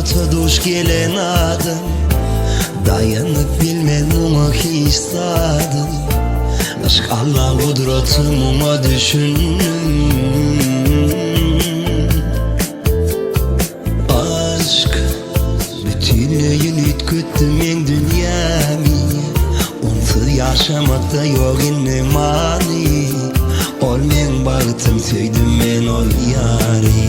gudrata duş gelen adam Daýanyp bilmez muňa hiç zadam Yşk Allaň gudraty muňa düşündim Aşk bütinleýin üýtgetdi meň dünýämi Onsuz ýaşamakda ýok indi many Ol meň bagtym söýdüm men ol ýary.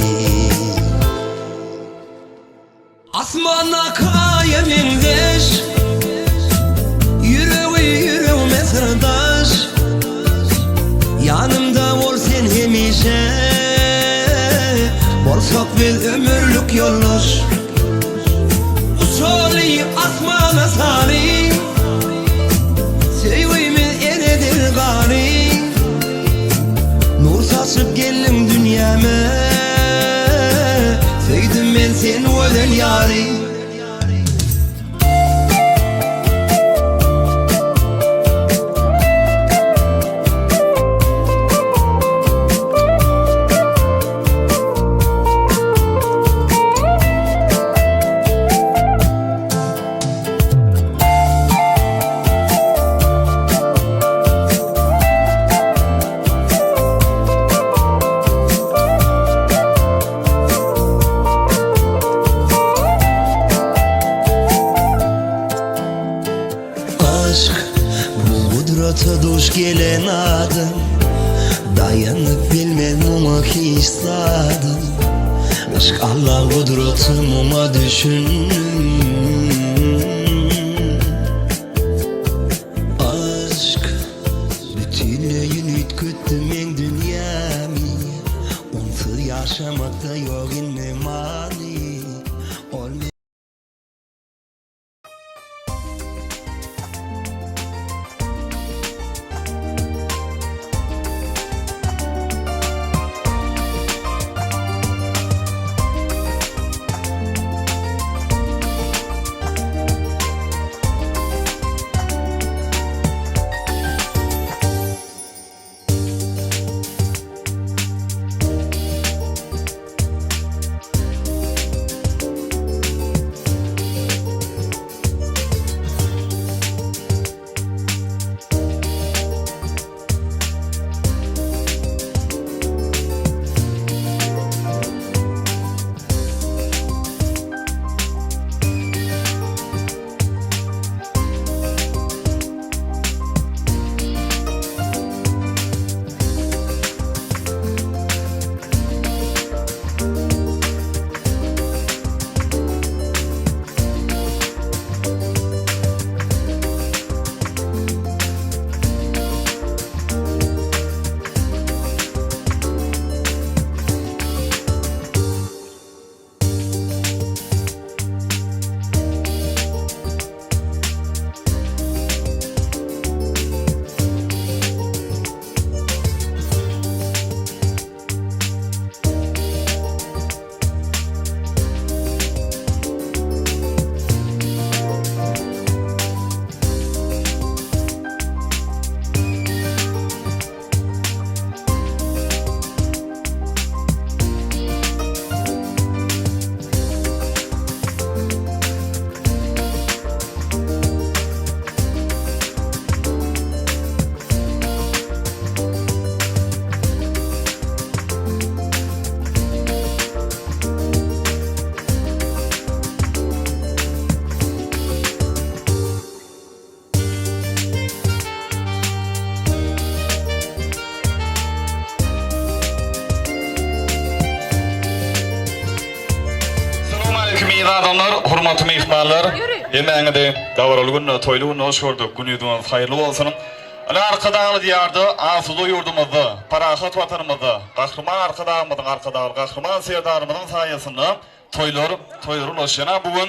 Asmandaky aýa meňzeş Ýüregi ýüregime syrdaş Ýanymda bol sen hemişe Bolsak biz ömürlik ýoldaş Uçaly asmana sary Söýgimiz eredir gary Nur saçyp geldiň dünýäme Söýdüm men seni gözel ýary. Aşk bu gudrata duş gelen adam Daýanyp bilmez muňa hiç zadam Yşk Allaň gudraty muňa düşündim Aşk bütinleýin üýtgetdi meň dünýämi Onsuz ýaşamakda ýok indi many Ol Salowmaleýkim eziz adamlar, hormatly myhmanlar. Hemmäňizi dabaraly günde, toýly günde hoş gördük. Gün ýüzüňiz haýyrly bolsun. Ine Arkadagly Diýarda, asuda ýurdumyzda, parahat Watanymyzda Gahryman Arkadagymyzyň, Arkadagly Gahryman Serdarymyzyň saýasynda Toýlar toýlara ulaşýan bu gün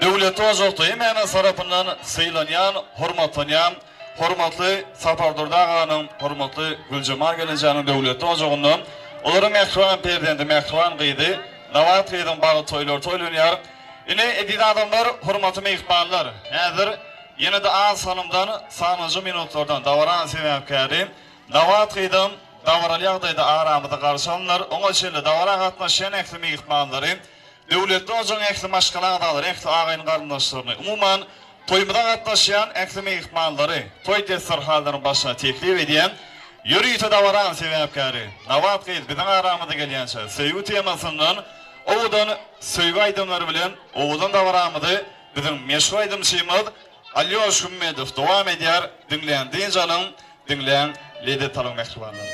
döwletli ojakda hemmämiz tarapyndan sylanýan, hormatlanýan hormatly Sapardurdy aganyň, hormatly Güljemal gelnejäniň döwletli ojagynda olaryň mähriban perzendi, mähriban gyzy Nabat gyzyň bagt toýlary toýlanýar. Ine, eziz adamlar, hormatly myhmanlar, häzir ýene-de az salymdan, sanlyja minutlardan dabaranyň sebäpkäri Nabat gyzam dabaraly ýagdaýda aramyzda garşy alnar. Oňa çenli dabara gatnaşýan ähli myhmanlary. Döwletli ojagyň ähli maşgala agzalary, ähli agaýyn-garyndaşlaryny, umuman, toýumyza gatnaşýan ähli myhmanlary toý desterhanlarynyň başyna teklip edýän ýörite dabaranyň sebäpkäri Nabat gyz biziň aramyza gelýänçä söýgi temasyndan owadan söýgi aýdymlary bilen owadan dabaramyzy biziň meşhur aýdymçymyz Alýoş Hümmedow dowam edýär, diňläň dynç alyň, diňläň lezzet alyň mähribanlar.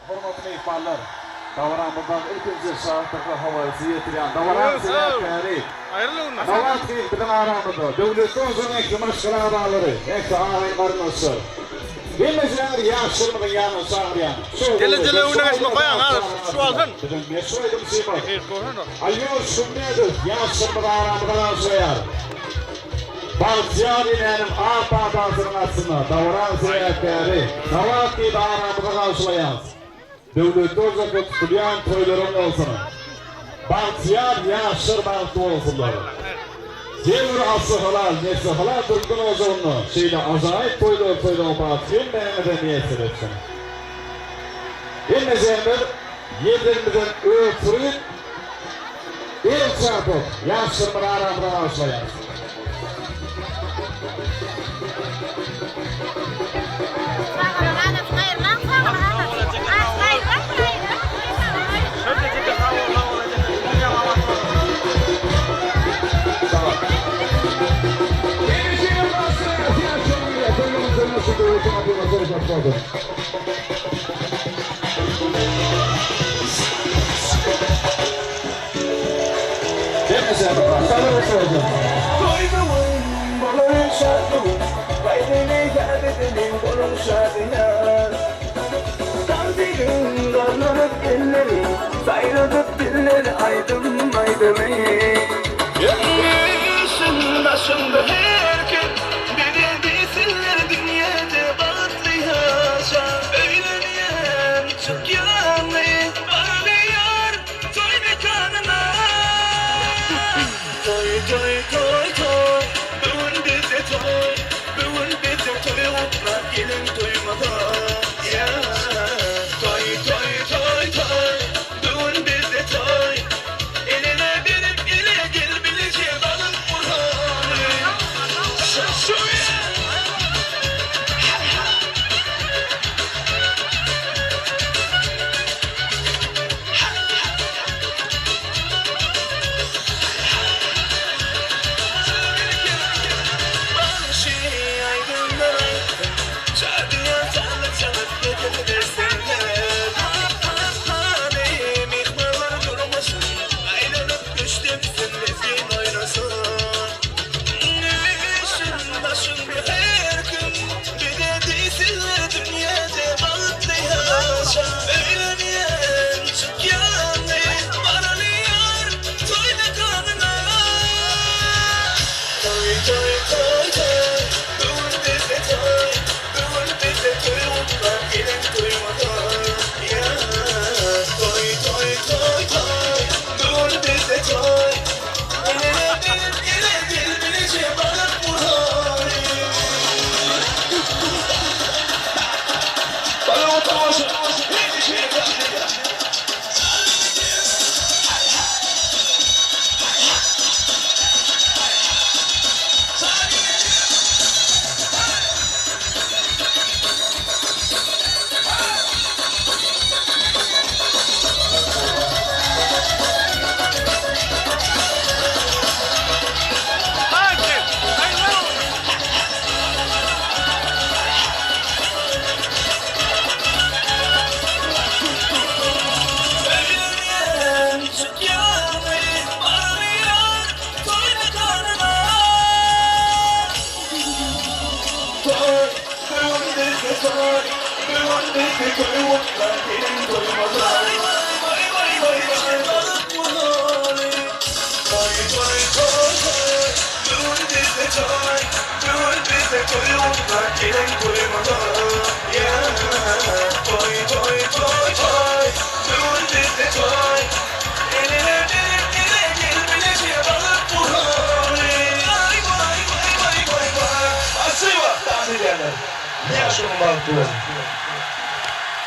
Hormatly myhmanlar, dabaramyzdan ilkinji şatlykly habary size ýetirýän dabaranyň sebäpkäri Nawaz gyz biziň aramyzda, döwletli ojagyň ähli maşgala agzalary, ähli agaýyn-garyndaşlar. Hemmejiňizi ýaşlarymyzyň ýanyna çagyrýan. Biziň meşhur aýdymçymyz Aýýol Şummedow ýaşlarymyzy aramyza garşylaýar. Bagtyýar enäniň ak patasynyň astynda dabaraň sebäpkäri Nawaz gyzy aramyza garşylaýarys. Döwletli ojakda tutulýan toýlaryň bolsun. Bagtyýar ýaşlar bagtly bolsunlar. Her bir asly halal, nesli halal türkmen ojagynda şeýle ajaýyp toýlary toýlamak bagty hemmäňize miýesser etsin. Hemmejämiz ýerlerimizden ötürip, el çarpyp, ýaşlarymyzy aramyza bagyşlaýarys.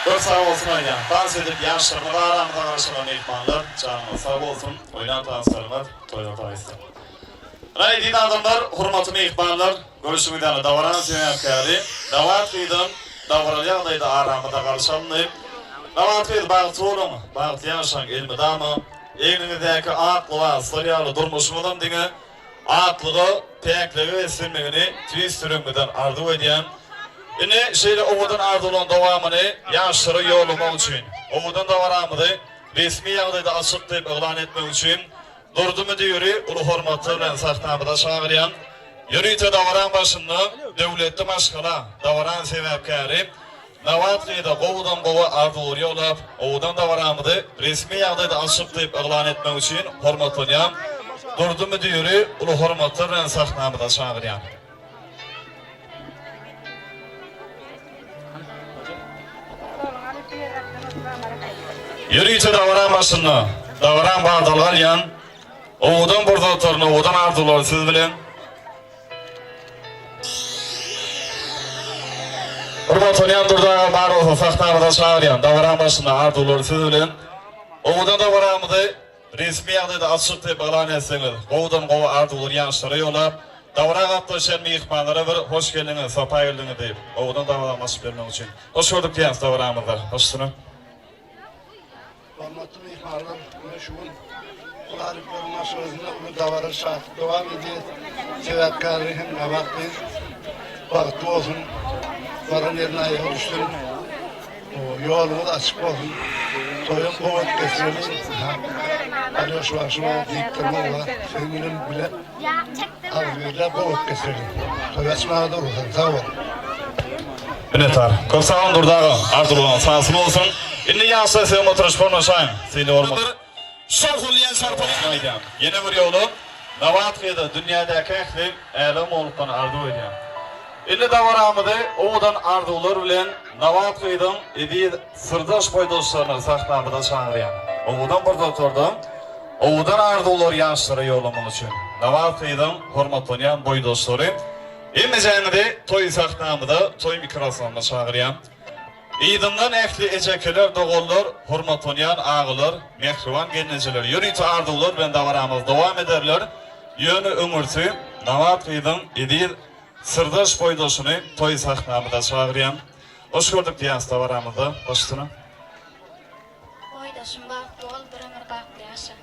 Köp sag bolsun aýdýan. Tans edip ýaşlarymyz aramyza garşylan myhmanlar janyňyz sag bolsun. Oýnan tanslaryňyz toýa taýsyn. Eziz adamlar, hormatly myhmanlar, görşüňiz ýaly dabaranyň sebäpkäri Nabat gyzam dabaraly ýagdaýda aramyzda garşy alyndy. Nabat gyz bagtly boluň, bagtly ýaşaň elmydama. Egniňizdäki ak lybaslar ýaly durmuşyňyzam diňe aklyga, päklige beslenmegini tüýs ýüregimizden arzuw edýän. Ine, şeýle owadan arzuwlaryň dowamyny ýaşlara ýollamak üçin, owadan dabaramyzy resmi ýagdaýda açyk diýip yglan etmek üçin Durdy müdiri uly hormatlar bilen sahnamyza çagyrýan. Ýörite dabaraň başynda döwletli maşgala, dabaraň sebäpkäri Nabat gyza gowudan gowy arzuwlar ýollap, owadan dabaramyzy resmi ýagdaýda açyk diýip yglan etmek üçin hormatlanýan Durdy müdiri uly hormatlar bilen sahnamyza çagyrýan. Ýörite dabaraň başynda dabaraň badalga alýan owadan pursatlaryny, owadan arzuwlary siz bilen Hormatlanýan Durdy aga bar bolsa sahnamyza çagyrýan dabaraň başynda arzuwlary siz bilen owadan dabaramyzy Resmi ýagdaýda açyk diýip yglan etseňiz, gowudan gowy arzuwlar ýaşlara ýolap, dabara gatnaşýan myhmanlara bir hoş geldiňiz, sapa geldiňiz diýip, owadan dabarany açyp bermek üçin. Hoş gördük diýýäris dabaramyzda. Hoşsuna. Hormatly myhmanlar, mine şu gün Gulalyklaryň maşgalasynda uly dabara şatlyk dowam edýär. Sebäpkäri hem Nabat gyz. Bagtly bolsun, baran ýerine aýagy düşsün. Ýoluňyz açyk bolsun. Toýuň gowy geçireli. Alýoş bagşy bar, diýipdirler bar. Siziň bilen bile agzybirlik gowy geçireli. Toý açmaga da rugsat. Sag boluň. Minnetdar. Köp sag boluň Durdy aga. Arzuwlaryňyz hasyl bolsun. Indi ýaşlar siziň oturyş formaşaýyň. Sylag hormat. Şowhunly el çarpylyşyny aýdýan. Ýene bir ýola Nabat gyza dünýädäki ähli älem bolukdan arzuw edýän. Indi dabaramyzy owadan arzuwlar bilen Nabat gyzyň eziz syrdaş boýdaşlaryny sahnamyza çagyrýan. Owadan pursatlarda owadan arzuwlary ýaşlara ýollamak üçin Nabat gyzyň hormatlanýan boýdaşlary hemmejäňizi toý sahnamyza toý mikrofonyna çagyrýan. Yzyndan ähli ejekeler, doganlar, hormatlanýan agalar, mähriban gelnejeler ýörite arzuwlar bilen dabaramyzy dowam ederler. Ýöne öňürti Nabat gyzyň eziz syrdaş boýdaşyny toý sahnamyza çagyrýan. Hoş gördük diýýäs dabaramyzda başysyna. Boýdaşym bagtly bol bir ömür bagtly ýaşa.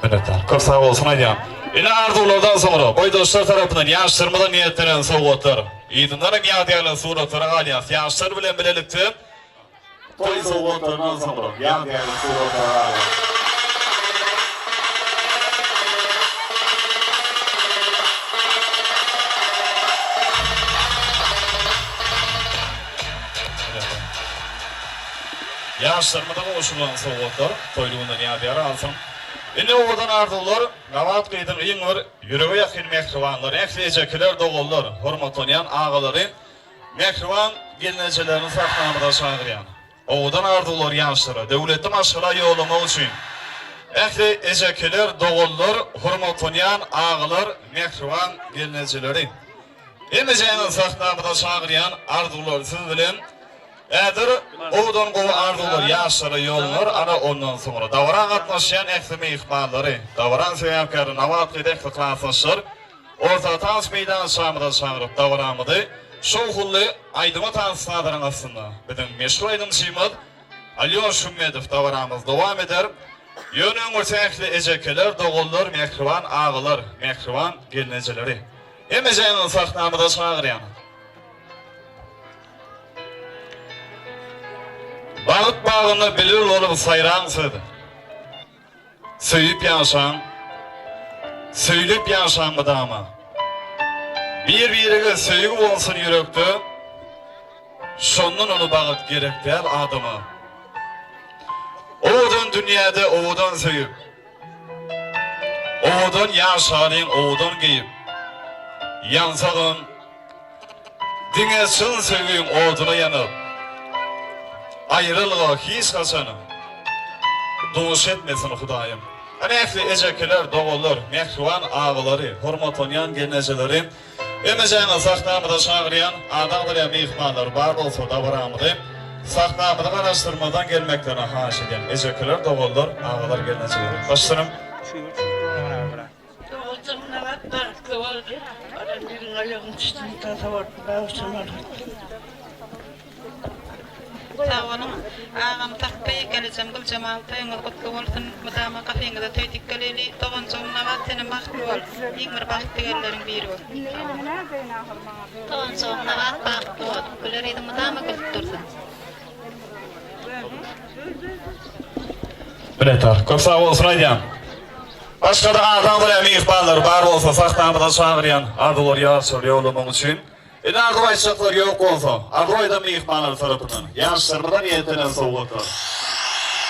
Minnetdar. Köp sag bolsun aýdýan. Ine arzuwlardan soňra boýdaşlar tarapyndan ýaşlarymyza niýetlenen sowgatlar. Yzyndan hem ýadygärlik suratlara galýas. Ýaşlar bilen bilelikde toý sowgatlaryndan soňra ýadygärlik suratlara galýas. Ýaşlarymyza gowşurylan sowgatlar toýly günden ýadygär galsyn. Indi owadan arzuwlar Nabat gyzyň iň bir ýürege ýakyn mähribanlary, ähli ejekeler, doganlar, hormatlanýan agalary, mähriban gelnejelerini sahnamyza çagyrýan. Owadan arzuwlar ýaşlara, döwletli maşgala ýollamak üçin ähli ejekeler, doganlar, hormatlanýan agalar, mähriban gelnejeleri. Hemmejäňizi sahnamyza çagyrýan arzuwlar siz bilen. Häzir gowudan gowy arzuwlar ýaşlara ýollar ana ondan soňra dabara gatnaşýan ähli myhmanlary, dabaraň sebäpkäri Nabat gyz ähli klasdaşlar orta tans meýdançamyza çagyryp dabaramyzy şowhunly aýdyma tans sazynyň astynda biziň meşhur aýdymçymyz Alýoş Hümmedow dabaramyz dowam eder. Ýöne öňürti ähli ejekeler, doganlar, mähriban agalar, mähriban gelnejeleri hemmejäňizi sahnamyza çagyrýan. Bagt bagynda bilbil bolup saýraň siz. Söýüp ýaşaň, söýlüp ýaşaň mydama. Bir-biriňe söýgi bolsun ýürekde. Şondan uly bagt gerek däl adama. Owadan dünýäde owadan söýüp. Owadan ýaşalyň owadan geýip. Ýansagam diňe çyn söýgiň oduna ýanyp. Aýralyga hiç haçan duş etmesin Hudaýym. Hany ähli ejekeler, doganlar, mähriban agalary, hormatlanýan gelnejeleri, Hemmejaňyzy sahnamyza çagyrýan, ady agzalýan myhmanlar bar bolsa dabaramyzy sahnamyzy garaşdyrmazdan gelmeklerini haýyş edýän. Ejekeler, doganlar, agalar, gelnejeler. Başlanam. Doganjygym Nabat bagtly bol. Baran ýeriň aýagyň düşsün tasa bolsun bagşyň Sag boluň agam Sakby gelijem Güljemal toýuňyz gutly bolsun mydama gapyňyza toý dik geleli doganjygym Nabat senem bagtly bol iň bir bagtly gelinleriň biri bol sag bol. Doganjygym Nabat bagtly bol güler ýüzüň mydama gülüp dursun. Minnetdar. Köp sag bolsun aýdýan. Başgada adam bilen myhmanlar bar bolsa sahnamyza çagyrýan arzuwlar ýaşlar ýollamak üçin. Indi arzuw aýtjaklar ýok bolsa, arzuw aýdan myhmanlar tarapyndan ýaşlarymyza niýetlenen sowgatlar.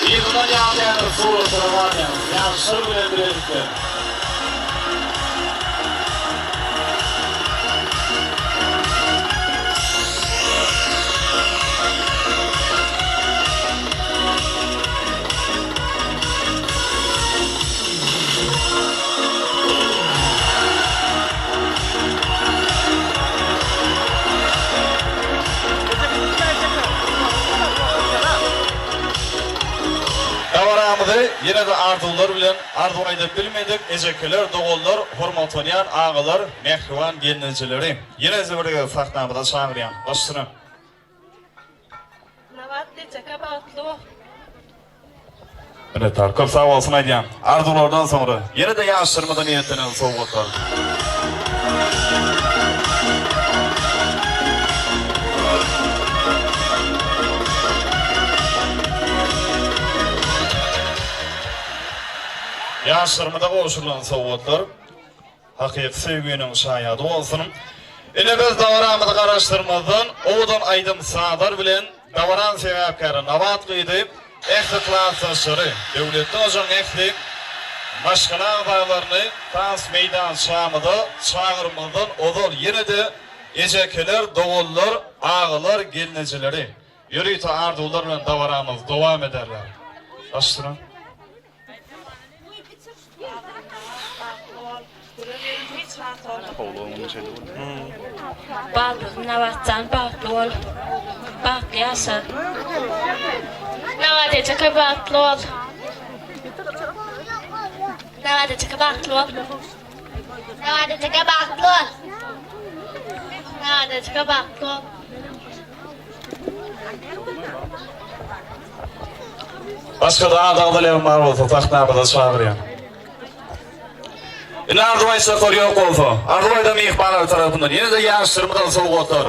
Yzyndan ýazýarys suratlara barýarys ýaşlar bilen bilelikde. Dabaramyzy ýene-de arzuwlar bilen arzuw aýdyp bilmedik ejekeler, doganlar, hormatlanýan agalar, mähriban gelnejeleri ýene-de bir gezek sahnamyza çagyrýan. Başyna. Nabat ejeke bagtly bol. Minnetdar. Köp sag bolsun aýdýan. Arzuwlardan soňra ýene-de ýaşlarymyza niýetlenen sowgatlar. Ýaşlarymyza gowşurylan sowgatlar. Hakyky söýginiň şaýady bolsun. Ine biz dabaramyzy garaşdyrmazdan owadan aýdym sazlar bilen dabaraň sebäpkäri Nabat gyzy, ähli klasdaşlary, Döwletli hojaň ähli maşgala agzalaryny tans meýdançamyza çagyrmazdan ozal ýene-de ejekeler, doganlar, agalar, gelnejeleri ýörite arzuwlar bilen dabaramyzy dowam ederler. Başlaň. Baldyzym Nabatjan bagtly bol. Bagtly ýaşa. Nabat ejeke bagtly bol. Nabat ejeke bagtly bol. Nabat ejeke bagtly bol. Nabat ejeke bagtly bol. Başga-da ady agzalýan bar bolsa sahnamyza çagyrýan. Indi arzuw aýtjaklar ýok bolsa, arzuw aýdan myhmanlar tarapyndan ýene-de ýaşlarymyza sowgatlar.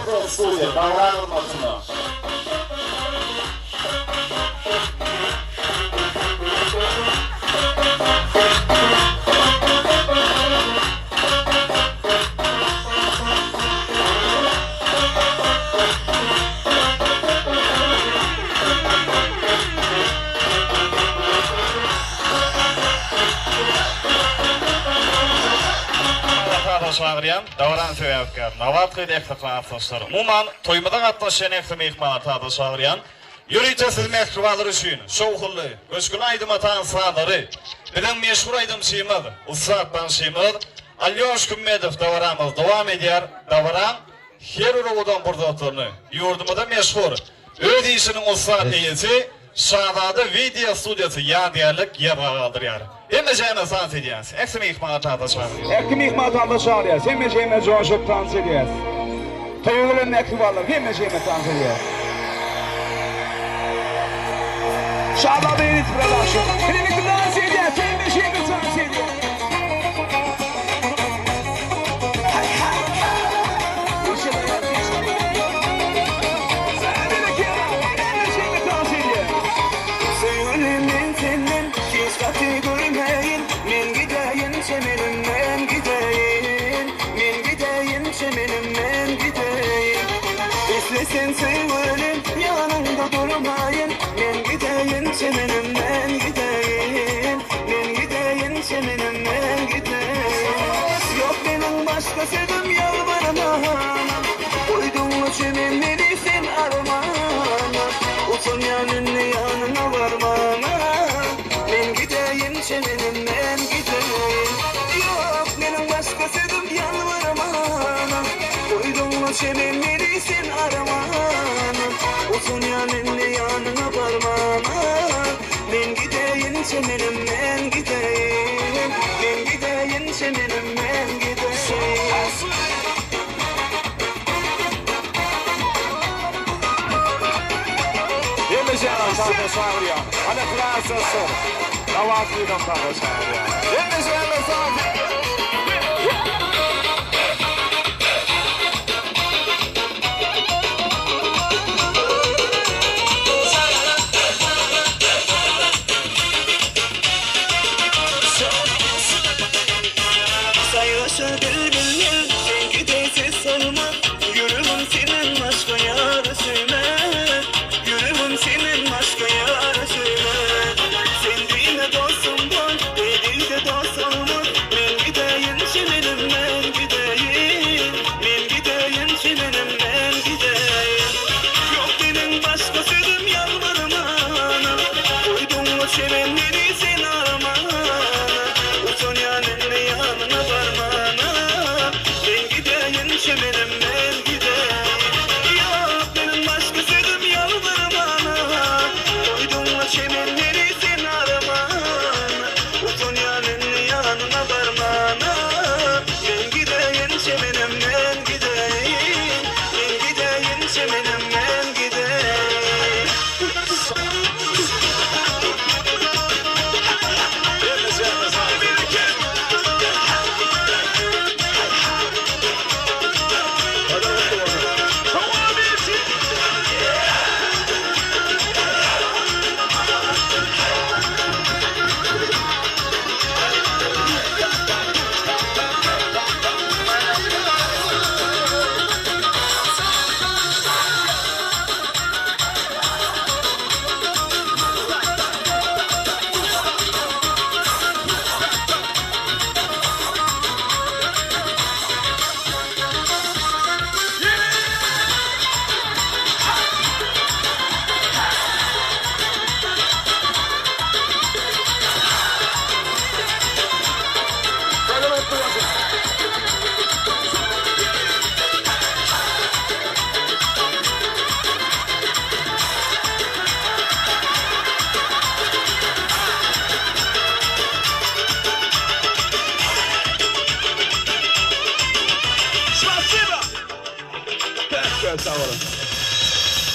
Sahna çagyrýan dabaranyň sebäpkäri Nabat gyz ähli klasdaşlar, umuman toýumyza gatnaşýan ähli myhmanlary sahna çagyrýan. Ýörite siz mähribanlar üçin şowhunly, göçgünli aýdyma tans sazlary biziň meşhur aýdymçymyz, ussat bagşymyz Alýoş Kümmedow dabaramyz dowam edýär. Dabaraň Her bir owadan pursatlaryny ýurdumyzda meşhur, öz işiniň ussat eýesi Şazada wideo studiýasy ýadygärlik ýazga galdyrýar. Hemmejämiz tans edýäs. Ähli myhmany tansa çagyrýas. Ähli myhmany tansa çagyrýas. Hemmejämiz joşup tans edýäs. Toýa gelen mähribanlar hemmejämiz tans edýäs. Şazada Edit Production. Bilelikde dans edýäs. Hemmejämiz tans edýäs. Söýgülim men senden hiç gaty görmeýin Men gideýin çemenim men gideýin Men gideýin çemenim men gideýin Isle sen söýgülim. çemenleri sen araman Utanýan indi ýanyňa barmana Men gideýin çemenim men gideýin Men gideýin çemenim men gideýin. Hemme jahan sahna çagyrýar. Ana klasdaşlar. Nabat gyzam sahna çagyrýar. Hemme jahanlar sahna. Saýraşar bilbiller seňkide ses salmaz Ýüregim senden başga ýary söýmez Ýüregim senden başga ýary söýmez Sen diýme dostum bol edilse dost olmaz Men gideýin çemenim men gideýin Men gideýin çemenim men gideýin Ýok meniň başga sözüm ýalbarmana Goýduňmy çemenleri sen aramana Utanýan indi ýanyňa barmana Men gideýin çemenim men gideýin Ýok meniň başga sözüm ýalbarmana Goýduňmy çemenleri sen aramana Utanýan indi ýanyňa barmana Men gideýin çemenim men gideýin Men gideýin çemenim men gideýin. Spasiba. Köp sag boluň.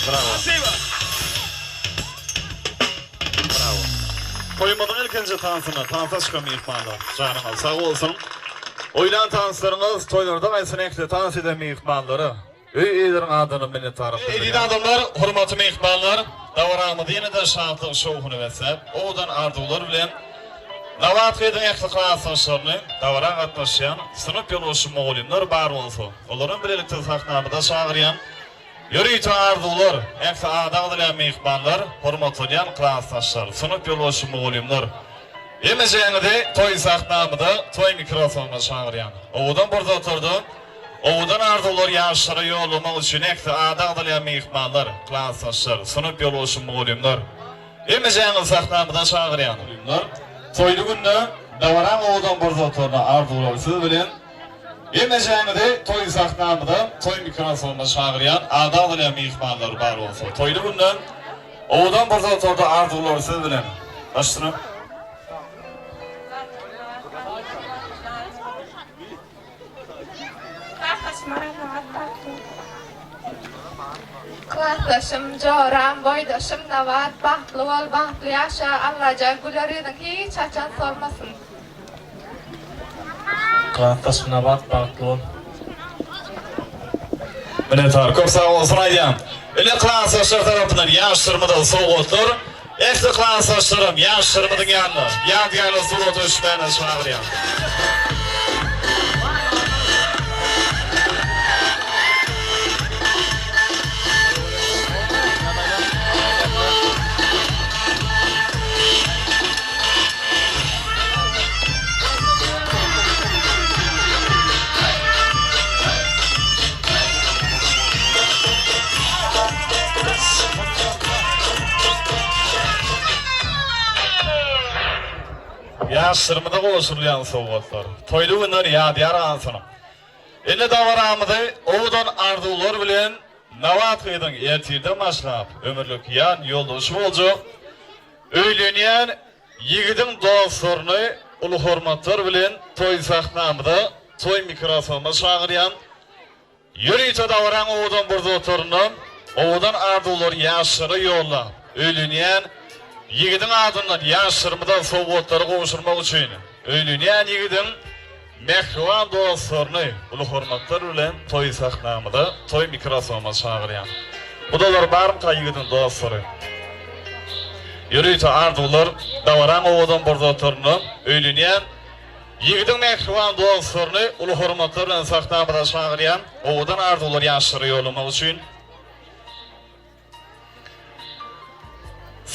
Bravo. Bravo. Toýumyzyň ilkinji tansyna tansa çykan myhmanlar. Janyňyz sag bolsun. Oýnan tanslaryňyz toýlarda gaýtsyn ähli tans eden myhmanlara. Öý eýeleriniň adyna minnetdarlyk bildirýän. Eziz adamlar, hormatly myhmanlar, dabaramyzy ýene-de şatlyk şowhuna besläp, owadan arzuwlar bilen Nabat gyzyň ähli klasdaşlaryny, dabara gatnaşýan synp ýolbaşçy mugallymlar bar bolsa, olaram bilelikde sahnamyza çagyrýan. Ýörite arzuwlar, ähli ady agzalýan myhmanlar, hormatlanýan klasdaşlar, synp ýolbaşçy mugallymlar, hemmejäňizi toý sahnamyza, toý mikrofonyna çagyrýan. Owadan pursatlarda owadan arzuwlary ýaşlara ýollamak üçin ähli ady agzalýan myhmanlar, klasdaşlar, synp ýolbaşçy mugallymlar, hemmejäňizi sahnamyza çagyrýan. Toýly günde dabaraň owadan pursatlaryna arzuwlar siz bilen. Hemmejeňizi toý sahnamyza, toý mikrofonyna çagyrýan ada bolýan myhmanlar bar bolsa, toýly günden owadan pursatlarda arzuwlar siz bilen. Başyna. Klasdaşym, joram, boýdaşym Nabat bagtly bol, bagtly ýaşa, Allajan güler ýüzüň hiç haçan solmasyn. Klasdaşym Nabat bagtly bol. Minnetdar köp sag bolsun aýdýan. Ine klasdaşlar tarapyndan ýaşlarymyza sowgatlar. Ähli klasdaşlarym ýaşlarymyzyň ýanyna ýadygärlik surata düşmäne çagyrýan. Ýaşlarymyza gowşurylýan sowgatlar. Toýly günler ýadýar galsyn. Indi dabaramyzy owadan arzuwlar bilen Nabat gyzyň ertirden başlap ömürlik ýan ýoldaşy boljak öýlenýän ýigidiň dostlaryny uly hormatlar bilen toý sahnamyza, toý mikrofonyna çagyrýan. Ýörite dabaraň owadan pursatlarynda owadan arzuwlary ýaşlara ýollap, öýlenýän ýigidiň adyndan ýaşlarymyza sowgatlary gowşurmak üçin öýlenýän ýigidiň mähriban dostlaryny uly hormatlar bilen toý sahnamyza, toý mikrofonyna çagyrýan. Gudalar barmyka ýigidiň dostlary? Ýörite arzuwlar dabaraň owadan pursatlarynda öýlenýän Ýigidiň mähriban dostlaryny uly hormatlar bilen sahnamyza çagyrýan, owadan arzuwlar ýaşlara ýollamak üçin.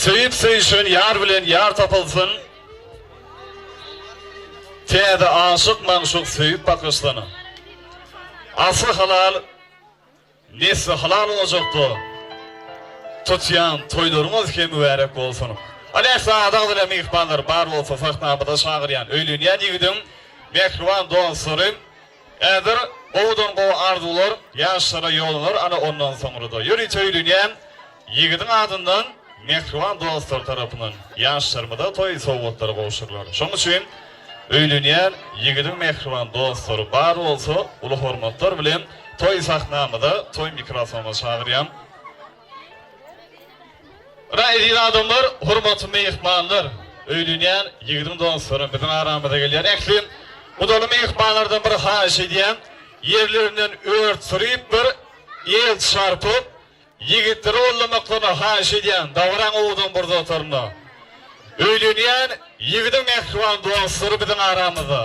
Söýüp söýüşen ýar bilen ýar tapylsyn. Täze aşyk magşuk söýüp bakyşsyn. Asly halal Nesli halal ojakda tutýan toýlaryňyz hem mübärek bolsun. Hany ähli adagdylar myhmanlar bar bolsa sahnamyza çagyrýan öýlenýän ýigidiň mähriban dostlary häzir gowudan gowy arzuwlar ýaşlara ýollanar ana ondan soňrada ýörite öýlenýän Ýigidiň adyndan mähriban dostlary tarapyndan ýaşlarymyza toý sowgatlary gowşurylar. Şonuň üçin öýlenýän ýigidiň mähriban dostlary bar bolsa uly hormatlar bilen toý sahnamyza, toý mikrofonyna çagyrýan. Ynha eziz adamlar, hormatly myhmanlar, öýlenýän ýigidiň dostlary biziň aramyza gelýär. Ähli gudaly myhmanlardan bir haýyş edýän, ýerlerinden ört syryp bir el çarpyp, Ýigitleri goldamaklaryny haýyş edýän dabaraň owadan pursatlarynda öýlenýän ýigidiň mähriban dostlary biziň aramyzda.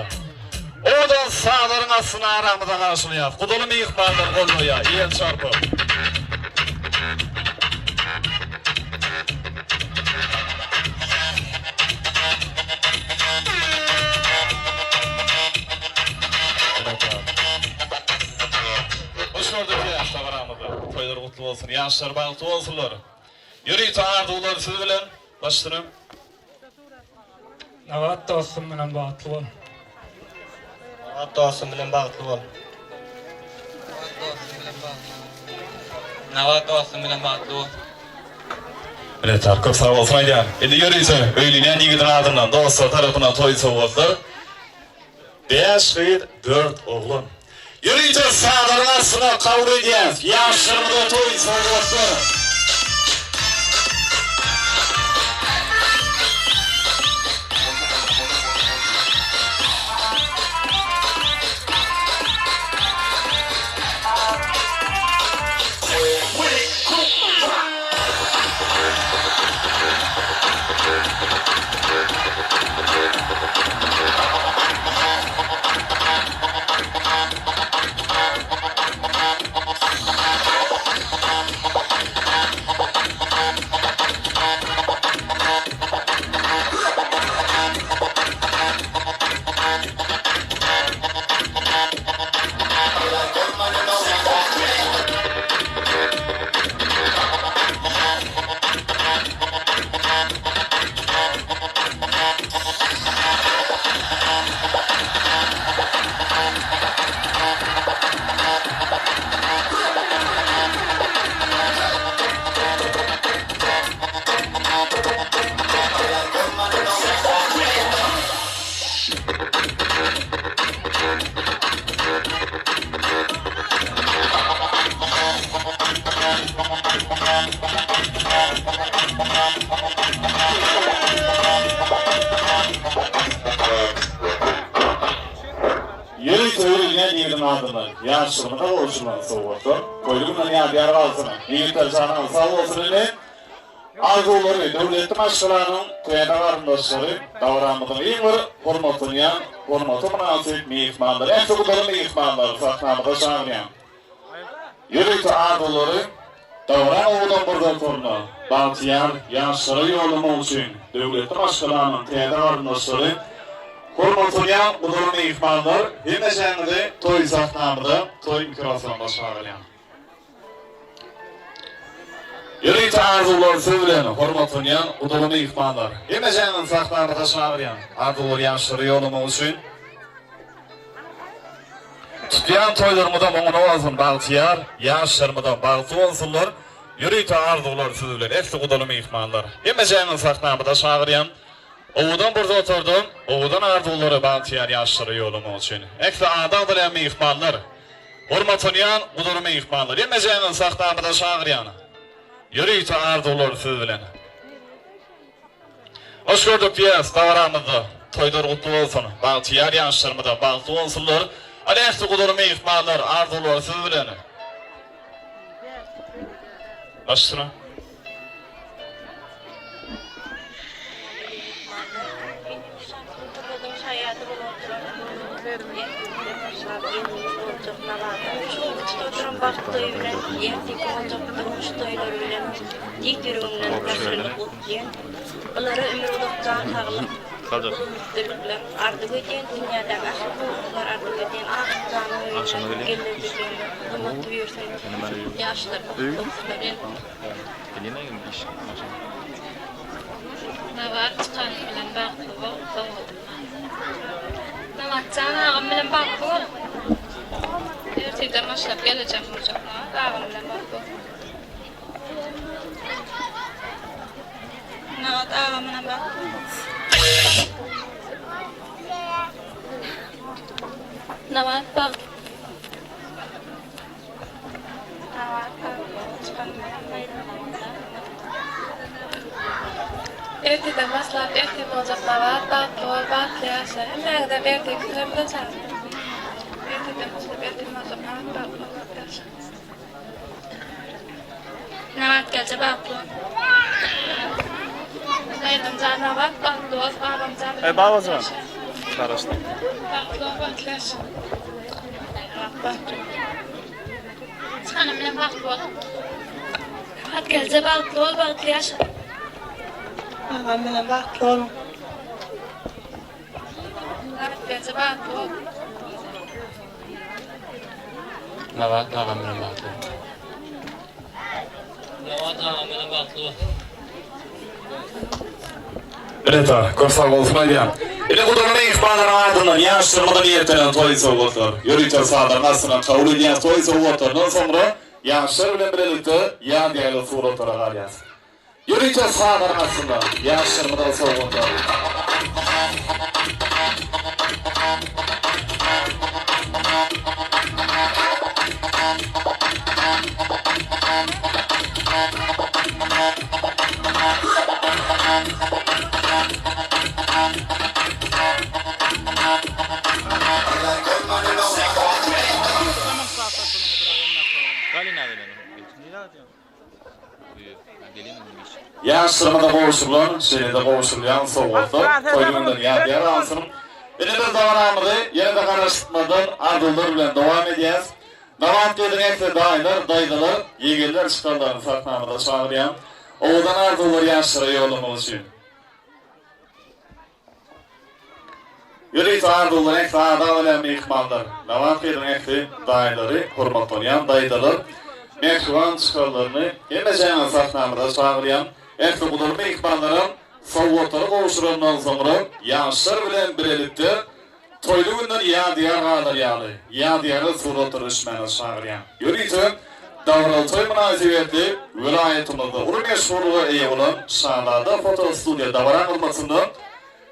Owadan sazlaryň astynda aramyzda garşylaýas. Gudaly myhmanlar goldaýar, el çarpyp. Hoş gördük ýaş dabaramyzda. Toýlar gutly bolsun, ýaşlar bagtly bolsunlar. Ýörite arzuwlar siz bilen. Başsyna. Nabat dostum bilen bagtly bol. Nabat dostum bilen bagtly bol. Nabat dostum bilen bagtly bol. Minnetdar, köp sag bolsun aýdýan. Indi ýörite öýlenýän ýigidiň adyndan dostlar tarapyndan toý sowgatlar. Bäş gyz, dört oglan. Ýörite sazlaryň astyna kabul edýäs ýaşlarymyza toý sowgatlar. Ýörite öýlenýän ýigidiň adyndan ýaşlygymyza gowşurylan sowgatlar toýly günden ýadygär galsyn. Ýigitler janyňyz sag bolsun indi arzuwlary döwletli maşgalanyň täze garyndaşlary dabaramyzyň iň bir hormatlanýan hormata mynasyp myhmanlary ähli gudaly myhmanlary sahnamyza çagyrýan. Ýörite arzuwlary dabara owadan pursatlaryna bagtyýar ýaşlara ýollamak üçin döwletli maşgalanyň täze garyndaşlary, hormatlanýan gudaly myhmanlar hemmeçäňizi toý sahnamyza, toý mikrofonyna çagyrýan. Ýörite arzuwlar siz bilen hormatlanýan gudaly myhmanlar hemmeçäňizi sahnamyza çagyrýan arzuwlary ýaşlara ýollamak üçin. Tutýan toýlarymyzam oňuna bolsun, bagtyýar ýaşlarymyzam bagtly bolsunlar. Ýörite arzuwlar siz bilen ähli gudaly myhmanlar. Hemmejäňizi sahnamyza çagyrýan. Owadan bir otarda owadan arzuwlary bagtyýar ýaşlara ýollamak üçin. Ähli ady agzalýan myhmanlar, hormatlanýan gudaly myhmanlar. Hemmejäňizi sahnamyza çagyrýan. Ýörite arzuwlar siz bilen. Hoş gördük diýýäs dabaramyzda. Toýlar gutly bolsun. Bagtyýar ýaşlarymyzam bagtly bolsunlar. Hany ähli gudaly myhmanlar arzuwlar siz bilen. Başla. Bulara ömür uzak jan saglyk, uly üstünlikler arzuw edýän, dünýädäki ähli gowulyklary arzuw edýän ak janyň öýüne geller düzgünler gymmat buýursyn, ýaşlar bagtly bolsunlar. Nabat çykanyň bilen bagtly bol, sowgadyň bar. Nabatjan agam bilen bagtly bol. Ertirden başlap gelejek boljak Nabat agam bilen bagtly bol. Nabat agam bilen bagtly bol. Nabat bagtly. Ertirden başlap ertir boljak Nabat bagtly bol bagtly ýaşa hemmäňizem ertirki toýumyza çagyrýan. Ertirden başlap ertir boljak Nabat bagtly bol bagtly ýaşa. Nabat gelje bagtly bol. Daýzamjan Nabat bagtly bol babamjan Eý babajan. Garaşdym. Bagtly bol bagtly ýaşa. Nabat bagtly bol. Çykanym bilen bagtly bol. Nabat gelje bagtly bol bagtly ýaşa. Agam bilen bagtly boluň. Nabat gelje bagtly bol. Nabat agam bilen bagtly bol. Nabat agam bilen bagtly bol. Reda, köp sag bolsun aýdýan. Ine gudaly myhmanlaryň adyndan ýaşlarymyza niýetlenen toý sowgatlar. Ýörite sazlaryň astynda kabul edilýän toý sowgatlaryndan soňra ýaşlar bilen bilelikde ýadygärlik suratlara galýas. Ýörite sazlaryň astynda ýaşlarymyza sowgatlar. Ýaşlarymyza gowşurylan, şeýle-de gowşurylýan sowgatlar toý gününden ýadygär galsyn. Ine biz dabaramyzy ýene-de garaşmazdan arzuwlar bilen dowam edýäs. Nabat gelin ähli daýylar, daýzalar, ýegenler çykarlaryny sahnamyza çagyrýan. Owadan arzuwlar ýaşlara ýollamak üçin. Ýörite arzuwlar ähli ada bolýan myhmanlar, Nabat gelin ähli daýylary, hormatlanýan daýzalar, mähriban çykarlaryny hemmejäňizi sahnamyza çagyrýan. Ähli gudaly myhmanlaram sowgatlary gowşurandan soňra ýaşlar bilen bilelikde Toýly günden ýadygär galar ýaly, ýadygärlik suratlara düşmäge çagyrýan. Ýörite dabaraly toý mynasybetli welaýatymyzda uly meşhurlyga eýe bolan Şazada foto studiýa dabara hyzmatynda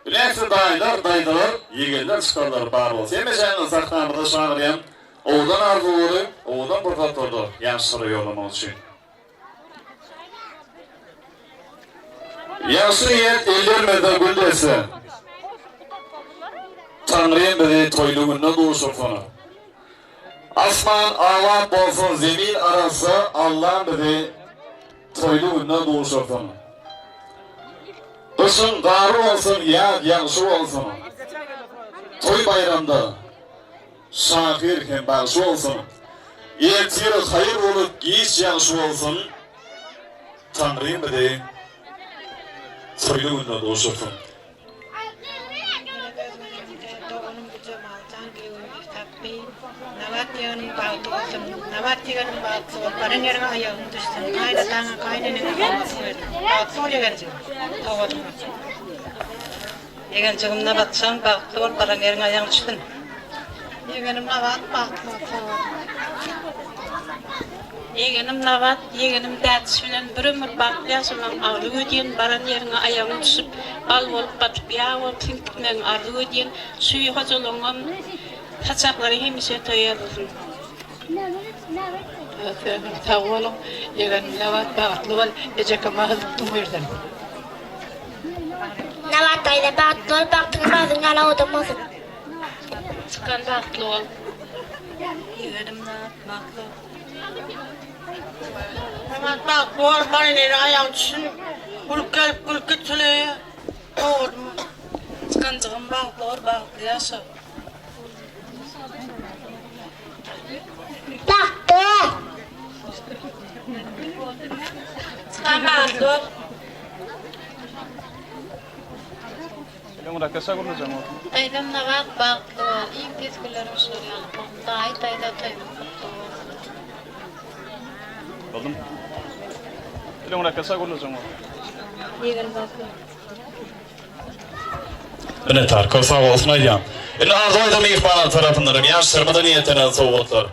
ähli daýylar, daýzalar, ýegenler, çykarlar bar bolsa hemmejaňyzy sahnamyza çagyrýan owadan arzuwlary owadan pursatlarda ýaşlara ýollamak üçin. Ýagşy niýet ellermizde gül desse. Taňrym bizi toýly günde duşursyn. Asman abat bolsun zemin arassa Allam bizi toýly günde duşursyn. Gyşyň gary bolsun ýaz ýagşy bolsun. Toý baýramda Şahyr hem bagşy bolsun. Ertir haýyr bolup giç ýagşy bolsun. Taňrym bizi toýly günde duşursyn. Meniň özümiň doganym Güljemal jan giýewim Tapby Nabat ýegenim bagtly bolsun Nabat ýegenim bagtly bol baran ýeriňe aýagyň düşsün gaýynataňa gaýyneneňe hormatyň bersin bagtly bol ýegenjigim sowgadyň bolsun. Ýegenjigim Nabatjan bagtly bol baran ýeriňe aýagyň düşsün. Ýegenim Nabat bagtly bol sag bol. Ýegenim Nabat, ýegenim Dädiş bilen bir ömür bagtly ýaşamagyňy arzuw edýän, baran ýeriňe aýagyň düşüp, bal bolup batyp, ýag bolup siňip gitmegiňi arzuw edýän, şu hojalygyňam saçaklary hemişe toý ýazylsyn. Sag boluň, ýegenim Nabat bagtly bol, ejekeme hyzpdyň bu ýerden. Nabat daýza bagtly bol, bagtyň bagtyň ýaly owadan bolsun. Çykan bagtly bol. Ýegenim Nabat bagtly bol. Nabat bagtly bol, baran ýere aýagyň düşsün, gülüp gelip gülüp gitsin öýe. Owadan bol. Çykanjygym bagtly bol, bagtly ýaşa. Bagtly bol. Çykan bagtly bol. Daýzam Nabat bagtly bol. Iň tez günlerim şular ýaly bolsun. Daýy daýza toýumyz gutly bolsun. Boldum. Ýegen bagtly. Minnetdar, köp sag bolsun aýdýan. Indi arzuw aýdan myhmanlar tarapyndan hem ýaşlarymyza niýetlenen sowgatlar.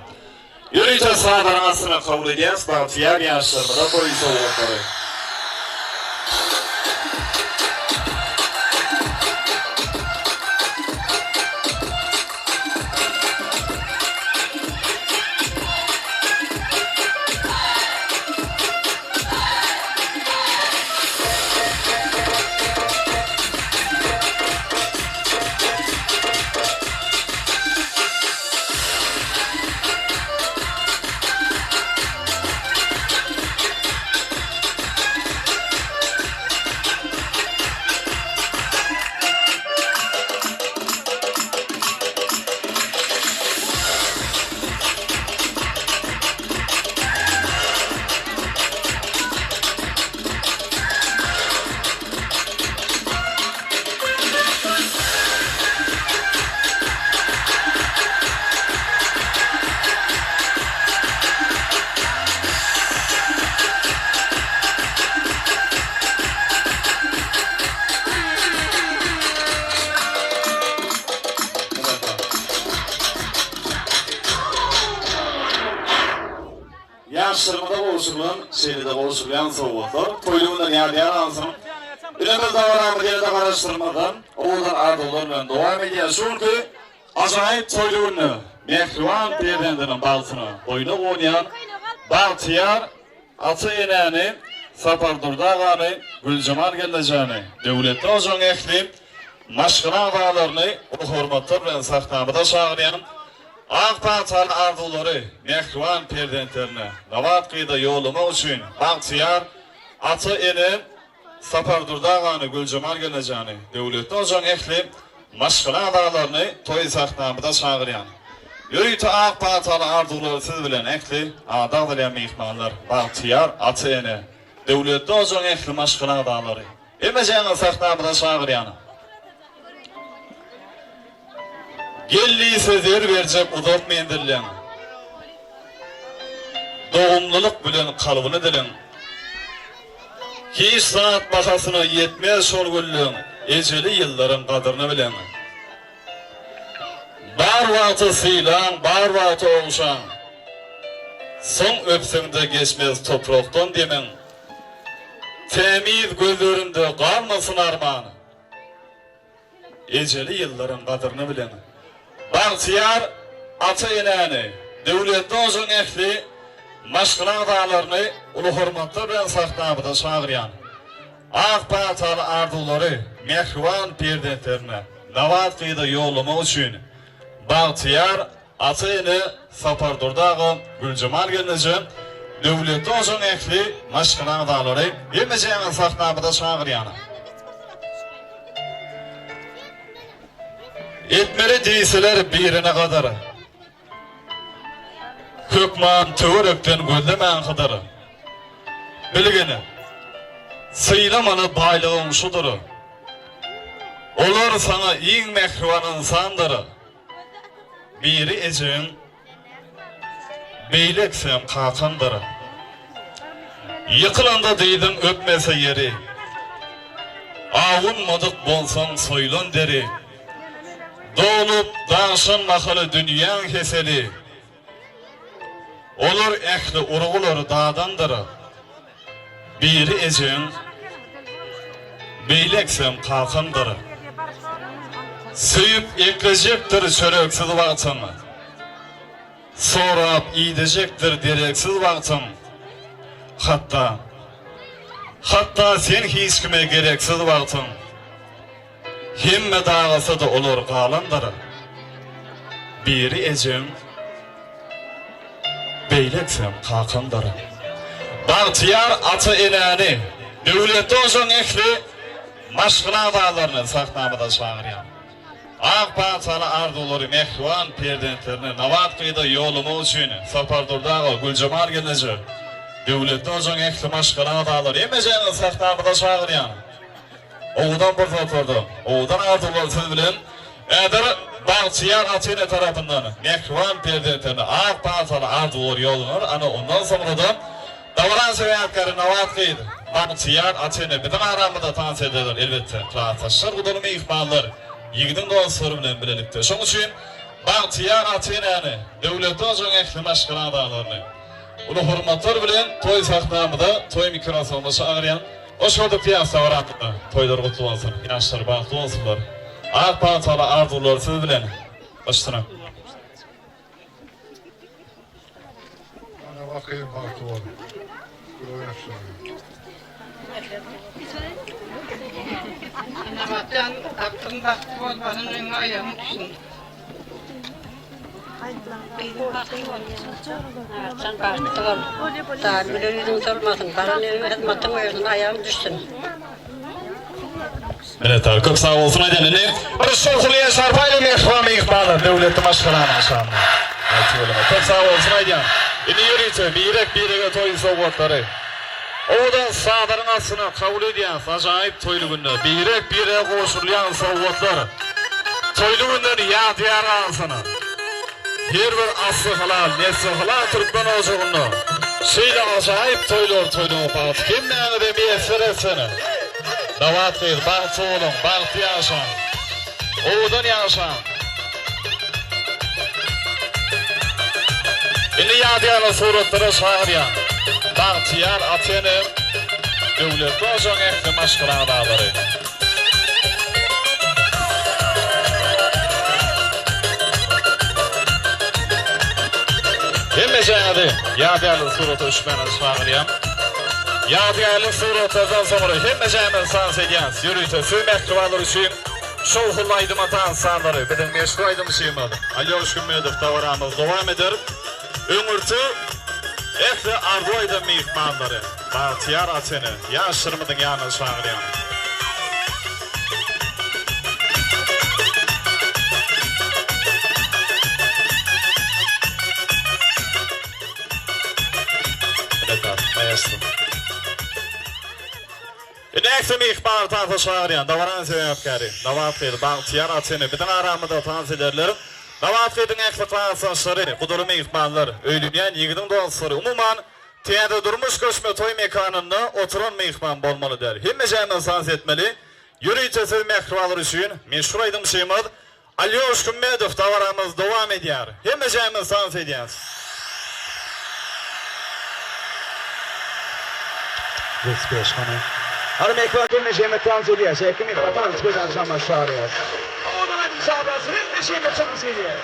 Ýörite sazlaryň astyna kabul edýäs bagtyýar ýaşlarymyza toý sowgatlary. Ýaşlarymyza gowşurylan, şeýle-de gowşurylýan sowgatlar toýly günden ýadygär galsyn. Ine biz dabaramyzy ýene-de garaşdyrmazdan, owadan arzuwlar bilen dowam edýäris. Şu günki ajaýyp toýly günde mähriban perzendiniň bagtyna boýuna gonýan bagtyýar ata-enäni, Sapardurdy agany, Güljemal gelnejäni, Döwletli hojaň ähli maşgala agzalaryny uly hormatlar bilen sahnamyza çagyrýan. Ak pagtaly arzuwlary mähriban perzentlerine Nabat gyza ýollamak üçin bagtyýar ata-ene Sapardurdy agany, Güljemal gelnejäni, Döwletli hojaň ähli maşgala agzalaryny toý sahnamyza çagyrýan. Ýörite ak pagtaly arzuwlary siz bilen ähli ady agzalýan myhmanlar, bagtyýar ata-ene, Döwletli hojaň ähli maşgala agzalary. Hemmejeňizi sahnamyza çagyrýan. Gel diýse zer berjek uzak menzilleň. Dogumlylyk bilen kalbyny diliň. Hiç zat bahasyna ýetmez şol gülleň, Ejeli ýyllaryň gadyryny bileň. Bar wagty sylaň, bar wagty ogşaň. Soň öpseň-de geçmez toprakdan demiň. Tämiz gözlerinde galmasyn arman. Ejeli ýyllaryň gadyryny bilen. Bagtyýar ata-enäni, Döwletli hojaň ähli maşgala agzalaryny uly hormatlar bilen sahnamyza çagyrýan. Ak pagtaly arzuwlary mähriban perzentlerine Nabat gyza ýollamak üçin bagtyýar Ata-ene Sapardurdy aga, Güljemal gelneje, Döwletli hojaň ähli maşgala agzalary hemmejäňizi sahnamyza çagyrýan. Etmeli diýseler birine gadyr. Hökman töwerekden gözlemäň hydyr. Bilgin, sylamaly baýlygyň şudur. Olar saňa iň mähriban ynsandyr. Biri ejeň, beýlekisem kakaňdyr. Ýykylanda dyzyň öpmese ýeri, Awunmadyk bolsaň soýlan deri. Dolup daşan mahaly dünýäň heseli, Olar ähli urgulary dadandyr. Biri ejeň, beýleksem kakaňdyr. Söýüp eklejekdir çöreksiz wagtyň, Sorap idejekdir dereksiz wagtyň. Hatda, hatda sen hiç kime gereksiz wagtyň. Hemme dagasa-da olar galandyr. Biri ejeň, beýleksem kakaňdyr. Bagtyýar ata-enäni, döwletli ojagyň ähli maşgala agzalaryny sahnamyza çagyrýan. Ak pataly arzuwlary mähriban perzentlerine Nabat gyza ýollamak üçin Sapardurdy aga, Güljemal gelneje, döwletli ojagyň ähli maşgala agzalary hemmejäňizi sahnamyza çagyrýan. Owadan pursatlarda, owadan arzuwlar siz bilen Ädir bagtyýar ata-ene tarapyndan mähriban perzentlerine ak pataly arzuwlar ýollanar, ana ondan soňra-da dabaran sebäpkäri Nabat gyz, bagtyýar ata-ene biziň aramyzda tans ederler, elbetde, klasdaşlar, gudaly myhmanlar, ýigidiň dostlary bilen bilelikde. Şonuň üçin bagtyýar ata-enäni, Döwletli ojagyň ähli maşgala agzalaryny uly hormatlar bilen toý sahnamyza, toý mikrofonyna çagyrýan. Hoş gördük Ýas dabarasynda. Toýlar gutly bolsun. Ýaşlar bagtly bolsunlar. Ak pataly arzuwlar siz bilen. Başsyna. Ana bakayım bagtly bol. Nabatjan bagtyň bagtly bol, baran öňe aýagyň düşsün. Gyzym bagtly bol. Nabatjan bagtly bol. Dar güler ýüzüň solmasyn. Baran ýeriňe hyzmatyň özüne aýagyň düşsün. Minnetdar köp sag bolsun aýdan indi bir şowhunly el çarpaýly mähriban myhmanlar döwletli maşgalanyň şanyna Aýtgülüme köp sag bolsun aýdýan indi ýörite birek birege toý sowgatlary owadan sazlaryň astyna kabul edýäs ajaýyp toýly günde birek birege gowşurylýan sowgatlar toýly günden ýadygär galsyn. Her bir asly halal, nesli halal türkmen ojagynda şeýle ajaýyp toýlar toýlamak bagty hemmäňize miýesser etsin! Nabat gyz, bagtly boluň, bagtly ýaşaň! Owadan ýaşaň! Indi ýadygärlik suratlara çagyrýan Bagtyýar ata-ene, Döwletli ojagyň ähli maşgala agzalary. Hemmejäňizi ýadygärlik surata düşmäne çagyrýan. Ýadygärlik suratlardan soňra hemmejämiz tans edýäs. Ýörite siz mähribanlar üçin şowhunly aýdyma tans sazlary biziň meşhur aýdymçymyz Alýoş Hümmedow dabaramyzy dowam eder. Öňürti ähli arzuw aýdan myhmanlary Bagtyýar ata-ene ýaşlarymyzyň ýanyna çagyrýan. Minnetdar, maestro. Indi ähli myhmanlary tansa çagyrýan. Dabaranyň sebäpkäri, Nabat gyzy Bagtyýar ata-ene biziň aramyzda tans ederler. Nabat gyzyň ähli klasdaşlary, gudaly myhmanlar, öýlenýän ýigidiň dostlary, umuman, täze durmuş göçme toý mekanynda oturan myhman bolmaly däl. Hemmejämiz tans etmeli. Ýörite siz mähribanlar üçin meşhur aýdymçymyz Alýoş Hümmedow dabaramyz dowam edýär. Hemmejämiz tans edýäs. Respekt hany. Hany mehriban hemmejämiz tans edýäs. Ähli mehriban tans gözel jama çagyrýas. Owadan aýdym sazlasyn hemmejämiz tans edýäs.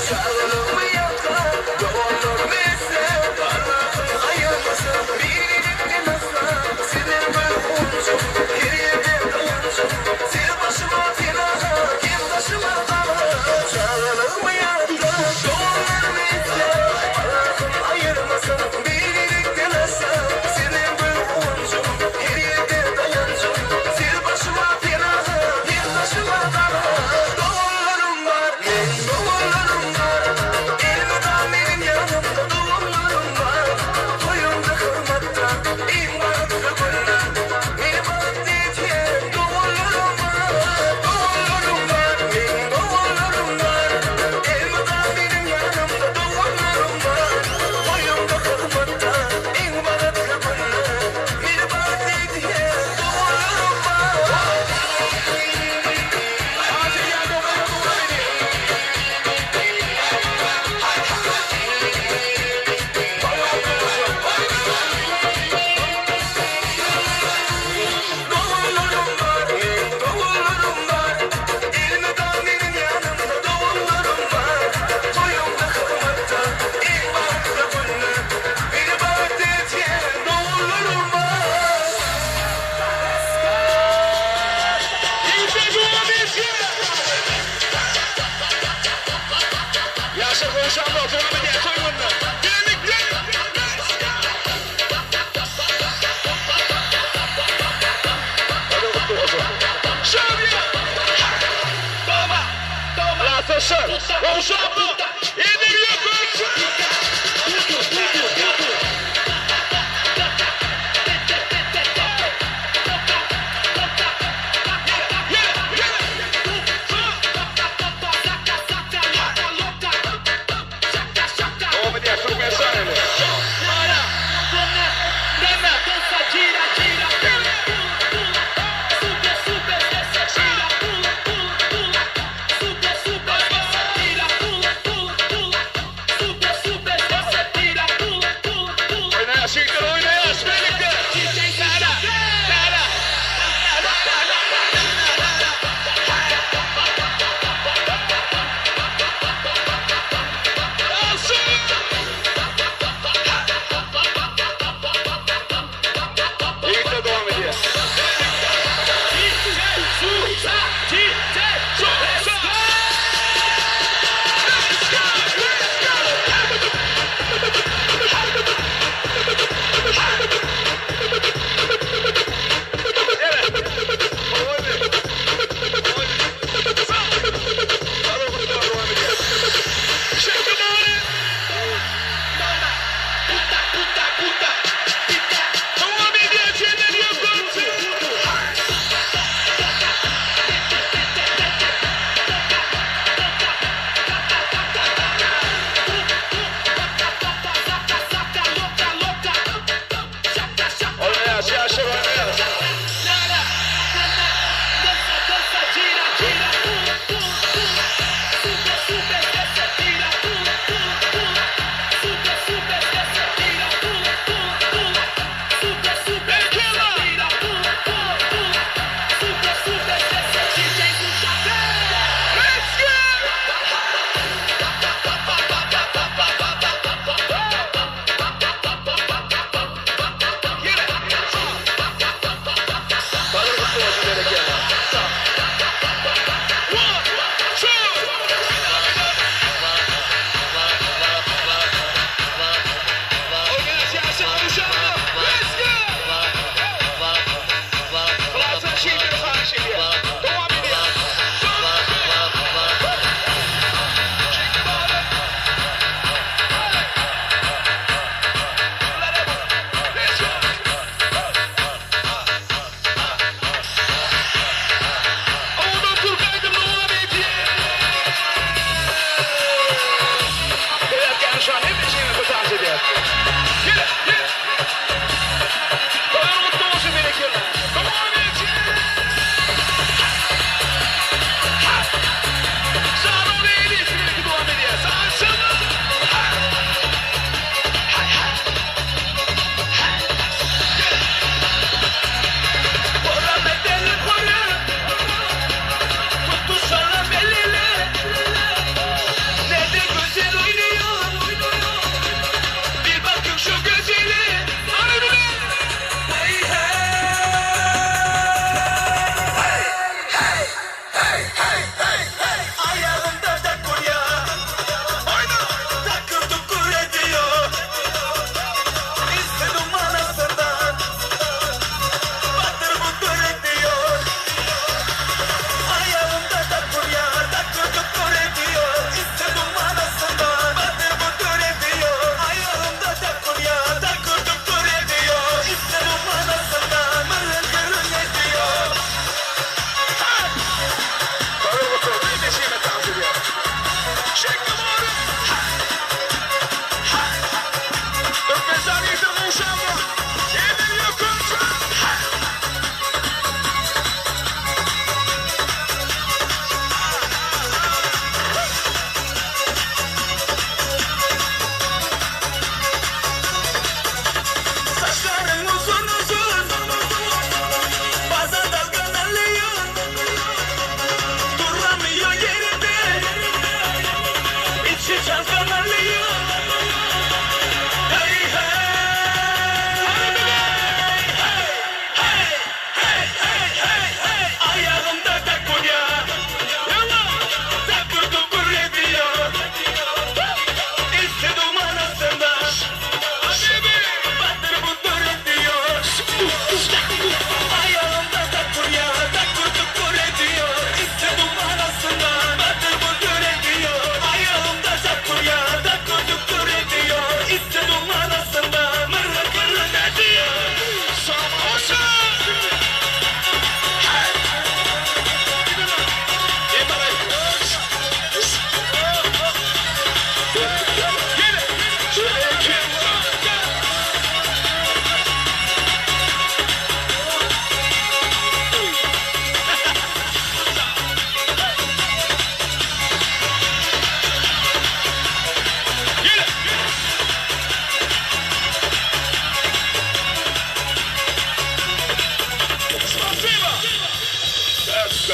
Çagalygymy ýatla, doganlarymy esle, Allahym aýyrmasyn bir-birikden asla. Senden bir gunjum, her ýerde daýanjym, Ser başyma penaha, hem daşyma gala. Çagalygymy ýatla, doganlarymy esle, Allahym aýyrmasyn bir-birikden asla. Senden bir gunjum, her ýerde daýanjym, Ser başyma penaha, hem daşyma gala. Doganlarym bar, meň doganlarym bar, Elmydam meniň ýanymda doganlarym bar. Toýumda hyzmatda, iň bagtly günde, Meni bagtly edýän doganlarym bar. Doganlarym bar, meň doganlarym bar, Elmydam meniň ýanymda doganlarym bar. Toýumda hyzmatda, iň bagtly günde, Meni bagtly edýän doganlarym bar. Doganlarym bar, meň doganlarym bar, Elmydam meniň ýanymda doganlarym bar. Toýumda hyzmatda, iň bagtly günde, Meni bagtly edýän doganlarym bar.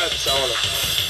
Köp sag boluň.